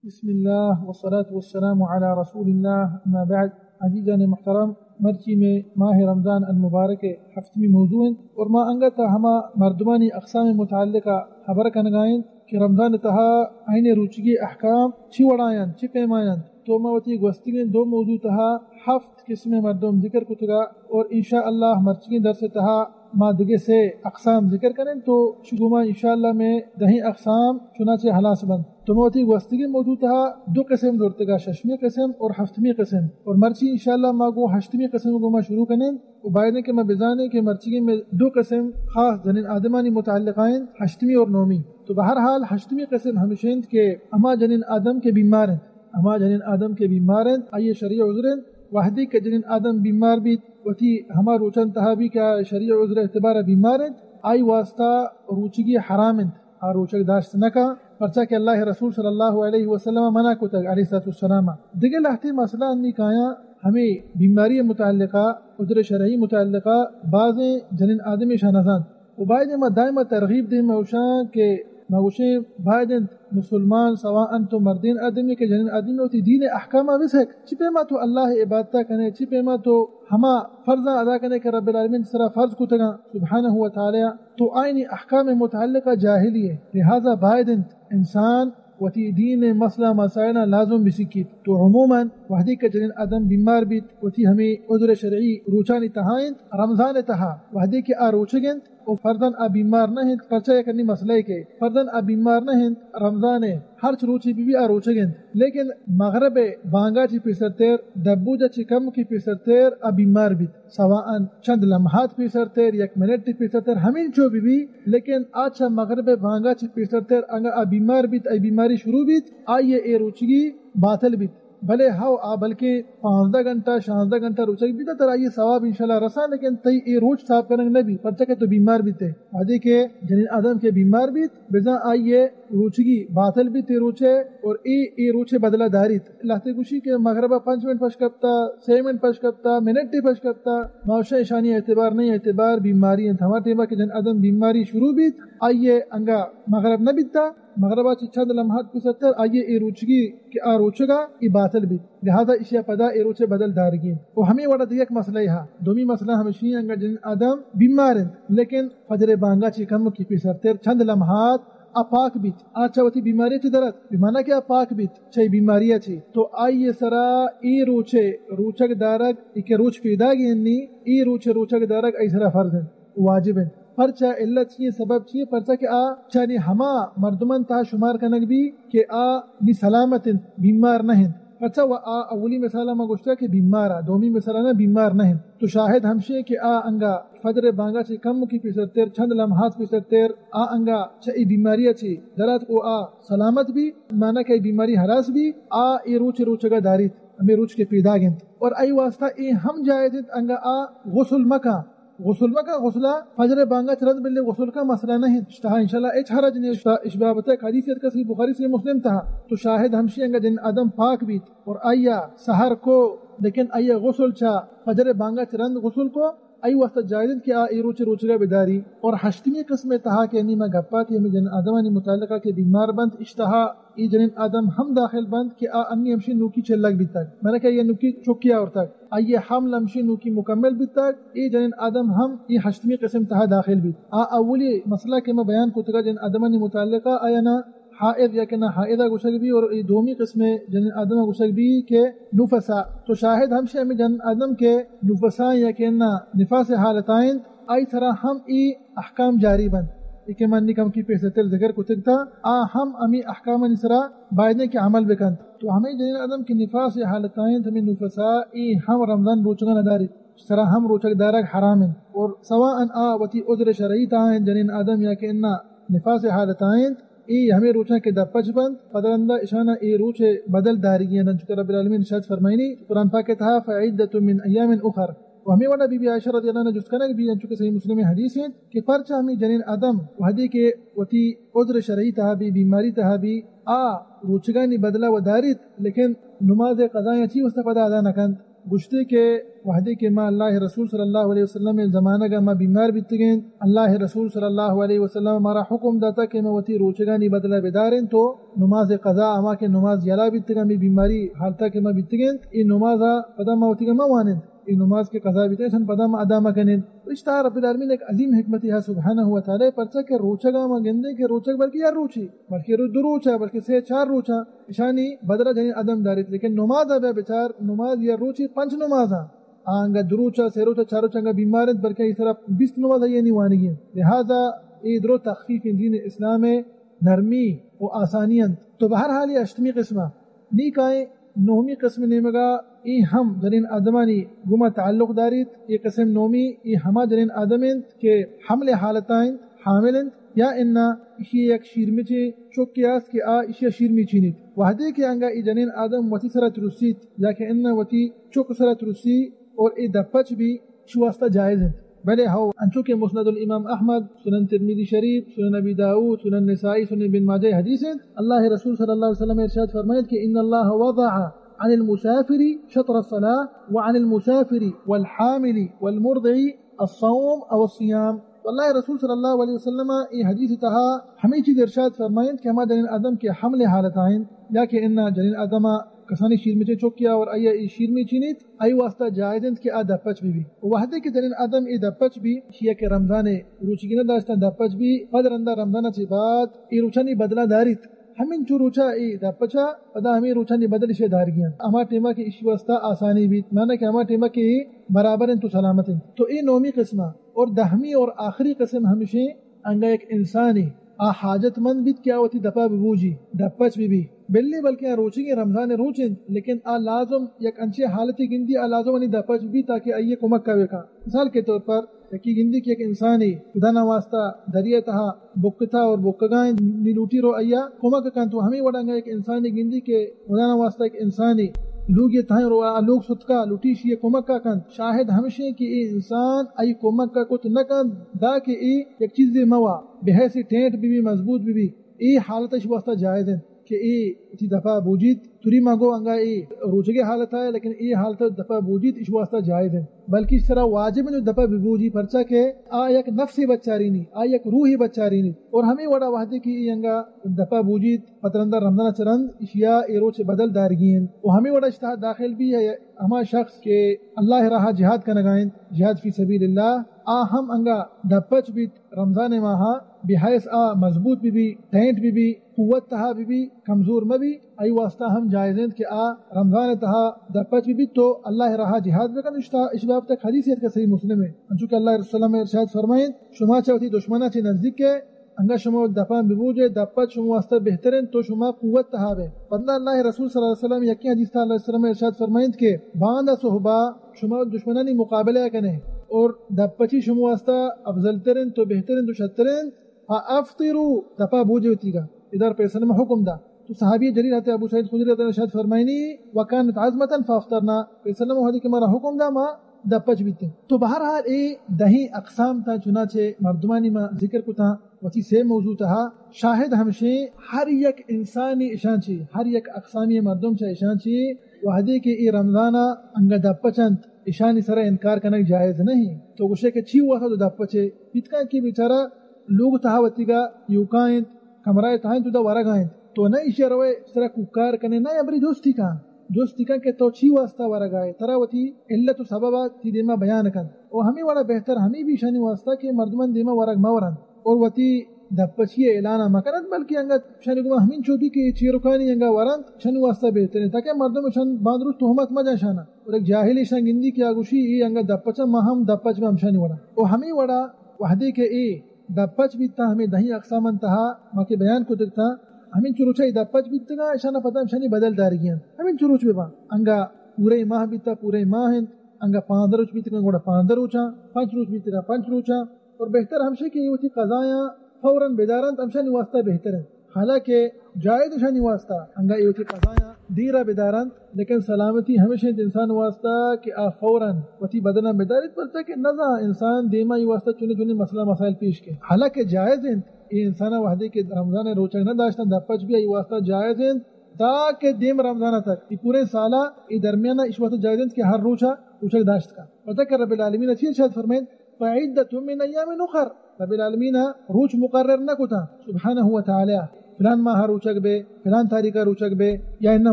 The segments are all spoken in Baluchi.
بسم اللہ والصلاة والسلام علی رسول اللہ، اما بعد۔ عزیزان محترم، مرچی میں ماہ رمضان المبارک ہفتمی موضوع انت اور ما انگت ہما مردمانی اقسام متعلقہ خبر کنگائیں کہ رمضان تہا آئین روچگی احکام چی وڑائیں، چی پیمائیں۔ تو ما وتی گوستگیں دو موضوع تہا ہفت قسم مردم ذکر کتگا اور انشاءاللہ مرچگیں درس تہا ما دگہ سے اقسام ذکر کنیں، تو شگوما انشاءاللہ میں دہیں اقسام چنانچہ ہلاس بنت۔ تو ما وتی گوستگیں موضوع تہا دو قسم زرتگا، ششمی قسم اور ہفتمی قسم، اور مرچی انشاءاللہ ما گوں ہشتمی قسم گوں ما شروع کنیں۔ و باید کہ ما بزانیں کہ مرچی میں دو قسم خاص جنین آدمانی متعلقہ انت، ہشتمی اور نومی۔ تو بہرحال ہشتمی قسم ہمشی انت کہ ہما جنین آدم کہ بیمار انت، ہما جنین آدم کہ بیمار انت، آئی شرعی عذر انت۔ وہدی کہ جنین آدم بیمار بیت، وتی ہما روچان تہا بی کہ آ شرعی عذر اعتبار بیمار انت، آئی واسطہ روچگی حرام انت، آ روچگ داشت نہ کن، پرچا کہ اللہ رسول صلی اللہ علیہ وسلم منع کتگ علیہ الصلوۃ والسلام۔ دگہ لہتے مسئلہ انی کایاں ہمیں بیماری متعلقہ، عذر شرعی متعلقہ بازیں جنین آدمی شاہ نزانت۔ و باید ما دائما ترغیب دیں، ما گوشاں کہ ما گوشیں باید انت مسلمان سواء انت تو مردین آدمی کہ جنین آدمی وتی دین احکام بسک۔ چی پیما تو اللہ عبادت کنے، چی پیما تو ہما فرضاں ادا کنے کہ رب العالمین سرا فرض کتگاں سبحانہ و تعالی، تو آئینی احکام متعلقہ جاہلی ہے۔ لہذا باید انت انسان وتی دین مسئلہ مسائل لازم بسکیت۔ تو عموماً وہدی کہ جنین آدم بیمار بیت، وتی ہمیں عذر شرعی روچانی تہا انت، رمضان تہا وہدی کہ آ روچگ انت، و فرضاً آ بیمار نہ انت، پرچا یک انی مسئلہ کہ فرضاً آ بیمار نہ انت، رمضان ء ہرچ روچے بی بی آ روچگ انت، لیکن مغرب ء بانگا چی پیسرتر، دبوجا چی کم کی پیسرتر آ بیمار بیت، سواء چند لمحات پیسرتر، یک منٹ پیسرتر، ہمینچو بی بی، لیکن آ چہ مغرب ء بانگا چی پیسرتر انگا آ بیمار بیت، آئی بیماری شروع بیت، آئی اے روچگی باطل بیت۔ بلے ہو آ بلکہ پانزدہ گھنٹہ، شانزدہ گھنٹہ روچگ بیتہ، ترا آئی ثواب انشاءاللہ رسا، لیکن تئی اے روچ صاف کنگ نہ بی، پرچا کہ تو بیمار بیتے۔ وہدے کہ جنین آدم کہ بیمار بیت، بزاں آئی روچگی باطل بیت اے روچے، اور اے، اے روچے بدلہ داریت۔ لہتے گوشی کہ مغربا پنچ منٹ پش کپتا، سے منٹ پش کپتا، منٹے پش کپتا، ما گوشاں اشانی اعتبار نہیں، اعتبار بیماری انت۔ ہما ٹیما کہ جنین آدم بیماری شروع بیت، آئی انگا مغرب نہ بیتا، مغربا چی چند لمحات پیسرتر آئی اے روچگی کہ آ روچگا ای باطل بیت، لہذا اشیا پدا اے روچے بدل دارگی انت۔ و ہمیں وڑا دیگہ یک مسئلہ ہا، دومی مسئلہ ہمشی انگا جنین آدم بیمار انت، لیکن فجر بانگا چی کم کی پیسرتر چند لمحات آ پاک بیت، آ چہ وتی بیماری چی درت، بمانا کہ آ پاک بیت چہ بیماری چی، تو آئی سرا اے روچے روچگ دارگ، ای کہ روچ پیداگی انی، اے روچے روچگ دارگ آئی سرا فرض انت، واجب انت۔ پرچا؟ علت چی انت؟ سبب چی انت؟ پرچا کہ آ چہ نی ہما مردمان تہا شمار کنگ بی کہ آ نی سلامت انت، بیمار نہ انت۔ پرچا؟ و آ اولی مثال ما گوشتا کہ بیمار آ، دومی مثال نہ، بیمار نہ انت۔ تو شاہد ہمشی کہ آ انگا فجر بانگا چی کم کی پیسرتر، چند لمحات پیسرتر، آ انگا چہ ای بیماری چی درات و آ سلامت بی، مانا کہ ای بیماری ہلاس بی، آ ای روچ روچگا داریت، ہمیں روچ کے پیداگ انت۔ اور ای واسطہ ای ہم جائز انت انگا آ غسل مکا، غسل مکا، غسلا فجر بانگا چ رند بلے غسل کا مسئلہ نہ انت۔ اشتہا انشاءاللہ اچ حرج نہیں۔ اشتہا اش بابت ایک حدیث ات کسی بخاری سے مسلم تہا۔ تو شاہد ہمشی انگا جنین آدم پاک بیت اور آیا سحر کو، لیکن آیا غسل چا فجر بانگا چ رند غسل کو، ای واسطہ جائز انت کہ آ ای روچ روچگا بداری۔ اور ہشتمی قسم تہا کہ انی ما گپاتی ہمیں جنین آدمانی متعلقہ کہ بیمار بنت، اشتہا ای جنین آدم ہم داخل بنت کہ آ انی ہمشی نوکی چلگ بیتگ، مانا کہ آئی نوکی چکی آورتگ، آئی حمل ہمشی نوکی مکمل بیتگ، ای جنین آدم ہم ای ہشتمی قسم تہا داخل بیت۔ آ اولی مسئلہ کہ ما بیان کتگا جنین آدمانی متعلقہ، آیا نا حائض یا کہ نا حائضہ گوشگ بی، اور ای دومی قسم جنین آدم گوشگ بی کہ نفسا۔ تو شاہد ہمشی ہمیں جنین آدم کہ نفسا یا کہ نا نفاس حالتا انت، آئی سرا ہم ای احکام جاری بنت۔ ای کہ من نی کم کی پیسرتر ذکر کتگ تا، آ ہم ہمیں احکامانی سرا بایدیں کہ عمل بکنت۔ تو ہمیں جنین آدم کہ نفاس حالتا انت، ہمیں نفسا، ای ہم رمضان روچگا نداریت، سرا ہم روچگ دارگ حرام انت۔ اور سواء آ وتی عذر شرعی تہا انت جنین آدم یا کہ انا نفاس حالتا انت، ای ہمیں روچاں کہ دپچ بنت، پدا رندا اشانا ای روچ بدل دارگی انت، انچو کہ رب العالمین ارشاد فرمائنی قرآن پاک تہا، فعدة من ایام اخر۔ و ہمیں وڑا بی بی عائشہ رضی اللہ عنہا جست کنگ بی، انچو کہ صحیح مسلم حدیث انت کہ پرچا ہمیں جنین آدم وہدے کہ وتی عذر شرعی تہا بی، بیماری تہا بی، آ روچگانی بدلہ و داریت، لیکن نماز قضایاں چی واسطہ پدا ادا نکنت؟ گوشتے کہ وہدے کہ ما اللہ رسول صلی اللہ علیہ وسلم ءِ زمانگ ءَ ما بیمار بیتگیں، اللہ رسول صلی اللہ علیہ وسلم مارا حکم داتا کہ ما وتی روچگانی بدلہ بداریں تو نماز قضا، ہما کہ نماز یلا بیتگا، می بیماری حالتا کہ ما بیتگیں، اے نماز ءَ پدا ما وتی ما وانیں، اے نماز کہ قضا بیتگیں، پدا ما ادا ما کنیں۔ اشتا رب العالمین ایک عظیم حکمتی ہے سبحانہ و تعالی، پرچا کہ روچگا ما گندیں کہ روچگ بلکہ یا روچی، بلکہ رو-، دو روچا، بلکہ سے چار روچا، اشانی بدلہ جنین آدم داریت، لیکن نماز ءَ بیا بچار، نماز یا روچی پنچ نمازاں، آنگا دو روچا، سے روچا، چار روچا انگا بیمار انت، بلکہ اس طرح بیست نماز آئی نی وانگی انت۔ لہذا اے درو تخفیف دین اسلام ءِ نرمی و آسانی انت۔ تو بہرحال اے ہشتمی قسم ءَ نی کائیں، نہمی قسم نیمگا اے ہم جنین آدمانی گوما تعلق داریت۔ اے قسم نہمی، اے ہما جنین آدم انت کہ حمل حالتا انت، حامل انت، یا انا ایشی یک شیرمچیں چکے است کہ آ ایشی شیرمی چینیت۔ وہدے کہ انگا اے جنین آدم وتی سرا ترسیت یا کہ انا وتی چک سرا ترسی اور اے دپچ بی، شی واسطہ جائز انت۔ بلے ہو، انچو کہ مسند الامام احمد، سنن ترمذی شریف، سنن ابی داؤد، سنن نسائی، سنن ابن ماجہ حدیث انت، اللہ رسول صلی اللہ علیہ وسلم ارشاد فرمائیت کہ ان اللہ وضع عن المسافر شطر الصلاة وعن المسافر والحامل والمرضع الصوم او الصيام۔ واللہ رسول صلی اللہ علیہ وسلم اے حدیث تہا ہمیں چیز ارشاد فرمائیت کہ ہما جنین آدم کہ حمل حالتا انت یا کہ انا جنین آدم کسانی شیرمچیں چکیا اور آئی اے شیرمی چینیت، آئی واسطہ جائز انت کہ آ دپچ بی بی۔ وہدے کہ جنین آدم اے دپچ بی، شیا کہ رمضان روچگی نہ داشتن دپچ بی، پد رندا رمضان چے بعد اے روچانی بدلہ داریت۔ ہمینچو روچا اے دپچا، پدا ہمیں روچانی بدل اشی دارگی انت۔ ہما ٹیما کہ اشی واسطہ آسانی بیت، معنی کہ ہما ٹیما کہ اے برابر انت تو سلامت انت۔ تو اے نومی قسمہ اور دہمی اور آخری قسم ہمشیں انگا یک انسانے آ حاجت مند بیت کہ آ وتی دپا ببوجی، دپچ ببی۔ بلے بلکیں آ روچگیں رمضان روچ انت، لیکن آ لازم یک انچیں حالتے گندی، آ لازم انی دپچ ببی تاکہ آئی کمک کا بکا۔ مثال کے طور پر، یکی گندی کہ یک انسانے خدا نہ واسطہ دریا تہا بکتا اور بکگائیں، نی لوٹی رو آیا کمک کنت۔ تو ہمیں وڑا انگا یک انسانے گندی کہ خدا نہ واسطہ یک انسانے لوگی تہائیں رو آ لوگ ستکا، لوٹی شی کمک کا کنت۔ شاہد ہمشیں کہ اے انسان آئی کمک کا کت نہ کنت، دا کہ اے یک چیزے موا، بحیث ٹینٹ بی بی، مضبوط بی بی، اے حالت اش واسطہ جائز انت کہ اے وتی دپا بوجیت۔ توری ما گو انگا اے روچگے حالت ہے، لیکن اے حالت دپا بوجیت اش واسطہ جائز انت، بلکہ اش سرا واجب انت دپا ببوجی، پرچا کہ آ یک نفسے بچارینی، آ یک روحے بچارینی۔ اور ہمیں وڑا وہدے کہ اے انگا دپا بوجیت، پترندہ رمضان چرند اشیا اے روچ بدل دارگی انت۔ و ہمیں وڑا اشتہا داخل بی ہے ہما شخص کہ اللہ راہ جہاد کنگا انت، جہاد فی سبیل اللہ، آ ہم انگا دپچ بیت رمضان ماہا، بحیث آ مضبوط بی بی، ٹینٹ بی بی، قوت تہا بی بی، کمزور مہ بی، آئی واسطہ ہم جائز انت کہ آ رمضان تہا دپچ بی بی تو اللہ راہ جہاد بکن۔ اشتا اش بابت حدیث ایت کہ صحیح مسلم ہے، انچو کہ اللہ رسول اللہ ارشاد فرمائیں، شما چہ وتی دشمنا چہ نزدیک ہے انگا شما دپاں ببوجے، دپا شما واسطہ بہتر انت، تو شما قوت تہا بے۔ پدا اللہ رسول صلی اللہ علیہ وسلم یکی حدیث تہا اللہ علیہ وسلم ارشاد فرمائیت کہ باندا صحبا شما دشمنانی مقابلہ کنے اور دپچی شما واسطہ افضل تر انت، تو بہتر انت، تو شتر انت۔ فافطروا، دپا بوجے وتیگا۔ ادار پیسلم حکم دا۔ تو صحابی جلیل حضرت ابو سعید خدری رضی اللہ عنہ ارشاد فرمائنی، وکانت عظمة فافطرنا۔ پیسلم وہدے کہ مارا حکم دا ما دپچ بیتیں۔ تو بہرحال اے دہیں اقسام تا چنانچہ مردمانی ما ذکر کتا وتی سے موضوع تہا۔ شاہد ہمشیں ہر یک انسانی اشان چی، ہر یک اقسامی مردم چا اشان چی وہدے کہ اے رمضانا انگا دپچ انت، اشانی سرا انکار کنگ جائز نہیں۔ تو گوشے کہ چی واسطہ تو دپچے؟ پیتکا کہ بیچارہ لوگ تہا وتیگا یوکا انت، کمرہ تہا انت، تو دا ورگا انت۔ تو نہ ایشی روے سرا کوکار کنے، نہ یا بری جستی کن۔ جستی کن کہ تو چی واسطہ ورگا ئے؟ ترا وتی علت و سبب تی دیما بیان کن۔ و ہمیں وڑا بہتر ہمیں بھی شانی واسطہ کہ مردمان دیما ورگ مہ ورن اور وتی دپچی اعلان مہ کرن، بلکہ انگت شانی گما ہمیں چو بھی کہ چیرکانی انگا ورن شانی واسطہ بہتر ہے، تاکہ مردم شان باندرو تہمت مہ جان شانا۔ اور ایک جاہلی شان گندی کہ آگوشی ای انگا دپچا، ما ہم دپچ بہ ہمشانی وڑا۔ و ہمیں وڑا وہدے کہ اے دپچ بیتا، ہمیں دہیں اقسامن تہا ما کہ بیان کتگ تا، ہمیں چروچا اے دپچ بیتگا، اشانا پدا ہمشانی بدل دارگی انت۔ ہمیں چروچ ببا، انگا پورے ماہ بیتا، پورے ماہ انت، انگا پانزدہ روچ بیتگا، گڑا پانزدہ روچا، پنچ روچ بیتگا، پنچ روچا، اور بہتر ہمشے کہ اے وتی قضایاں فوراً بدارنت، ہمشانی واسطہ بہتر انت۔ حالانکہ جائز اشانی واسطہ انگا اے وتی قضایاں دیرا بدارنت، لیکن سلامتی ہمیش انت انسان واسطہ کہ آ فوراً وتی بدناں بداریت، پرچا کہ نزان انسان دیما ای واسطہ چنی چنی مسئلہ مسائل پیش کے۔ حالانکہ جائز انت، اے انسان وہدے کہ رمضان روچگ نہ داشتن دپچ بی، ای واسطہ جائز انت تا کہ دیم رمضان تک، اے پوریں سالا اے درمیانا ایشی واسطہ جائز انت کہ ہر روچا روچگ داشت کن۔ پدا کہ رب العالمین چی ارشاد فرمائیں، فعدة من ایام اخر۔ رب العالمین روچ مقرر نہ کتا سبحانہ و تعالی، فلان ماہ روچگ بے، فلان تاریخ روچگ بے، یا انہ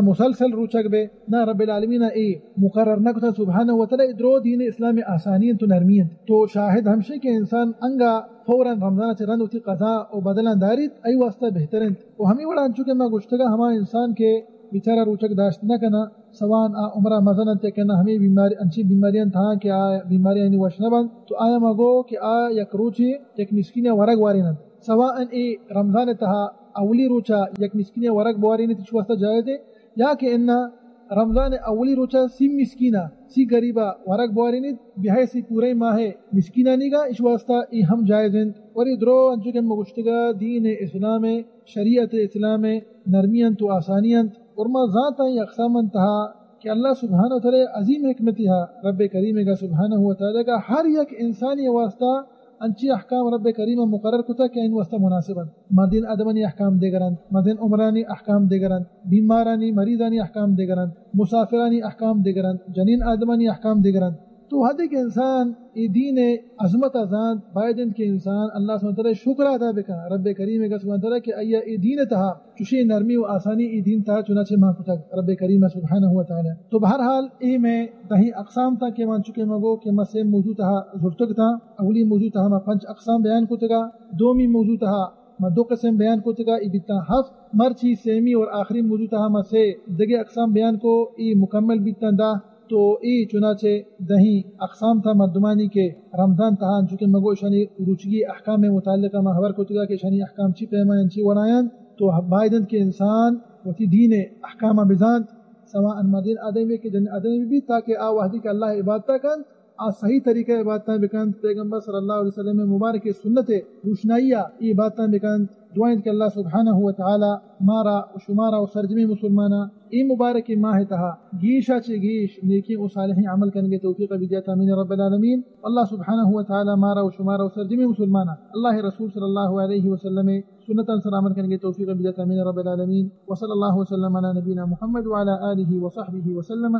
مسلسل روچگ بے۔ نہ، رب العالمین اے مقرر نہ کتا سبحانہ و تعالی۔ اے درو دین اسلام آسانی انت و نرمی انت۔ تو شاہد ہمشی کہ انسان انگا فوراً رمضان چہ رند وتی قضا و بدلاں داریت، ای واسطہ بہتر انت۔ و ہمے وڑا انچو کہ ما گوشتگا، ہما انسان کہ بیچارہ روچگ داشت نہ کنا، سواء آ عمرا مزن انت یا کہ نہ، ہمے بیماری، انچیں بیماریاں تہا کہ آ بیماریانی وش نہ بنت، تو آیا ما گو کہ آ یک روچے یک مسکینے ورگ وارینت۔ سواء اے رمضان تہا اولی روچا یک مسکینے ورگ بوارینت، ایشی واسطہ جائز ہے، یا کہ انا رمضان اولی روچا سی مسکینا، سی غریبا ورگ بوارینت، بہائے سی پورے ماہ مسکینانیگا، ایشی واسطہ اے ہم جائز انت۔ وری درو انچو کہ ما گوشتگا، دین اسلام، شریعت اسلام نرمی انت و آسانی انت۔ اور ما زانتاں اے اقسام انت تہا کہ اللہ سبحانہ و تعالی عظیم حکمتی ہا، رب کریمے گا سبحانہ و تعالی گا ہر یک انسانی واسطہ انچیں احکام رب کریم ء مقرر کتگ کہ آیانی واسطہ مناسب انت۔ مردین آدمانی احکام دگر انت، مزن عمرانی احکام دگر انت، بیمارانی، مریضانی احکام دگر انت، مسافرانی احکام دگر انت، جنین آدمانی احکام دگر انت۔ تو وہدے کہ انسان اے دین ء عظمت ء زانت، باید انت کہ انسان اللہ سبحانہ وتعالی ء شکر ادا بکن، رب کریم ء سبحانہ وتعالی کہ آئی ء اے دین ء تہا چوشیں نرمی و آسانی اے دین تہا چنانچہ مان کتگ رب کریم سبحانہ و تعالی۔ تو بہرحال اے مئے دہیں اقسام تاں کہ من چکے مگو کہ ما سے موضوع تہا زرتگ تاں۔ اولی موضوع تہا ما پنچ اقسام بیان کتگا، دومی موضوع تہا ما دو قسم بیان کتگا، اے بیتاں ہفت۔ مرچی سیمی اور آخری موضوع تہا ما سے دگہ اقسام بیان کو، اے مکمل بیتاں دہ۔ تو اے چنانچہ دہیں اقسام تھا مردمانی کہ رمضان تہا انچو کہ مگو اشانی روچگی احکام متعلقہ ما خبر کتگا کہ اشانی احکام چی پیمائیں، چی وڑائیں۔ تو باید انت کہ انسان وتی دین احکام بزانت، سواء مردین آدمی بی کہ جن آدمی بی، تاکہ آ وہدی کہ اللہ عبادت کنت، آ صحیح طریقہ عبادت بکنت۔ پیغمبر صلی اللہ علیہ وسلم مبارک سنت روشنائی اے عبادت بکنت۔ دعا انت کہ اللہ سبحانہ و تعالی مارا و شمارا و سرجمیں مسلماناں اے مبارک ماہ تہا گیشا چہ گیش نیکیں و صالحیں عمل کنگے توفیق بدیات، آمین رب العالمین۔ اللہ سبحانہ و تعالی مارا و شمارا و سرجمیں مسلماناں اللہ رسول صلی اللہ علیہ وسلم سنتاں سر عمل کنگے توفیق بدیات، آمین رب العالمین۔ وصلی اللہ وسلم علی نبینا محمد وعلی آلہ وصحبہ وسلم۔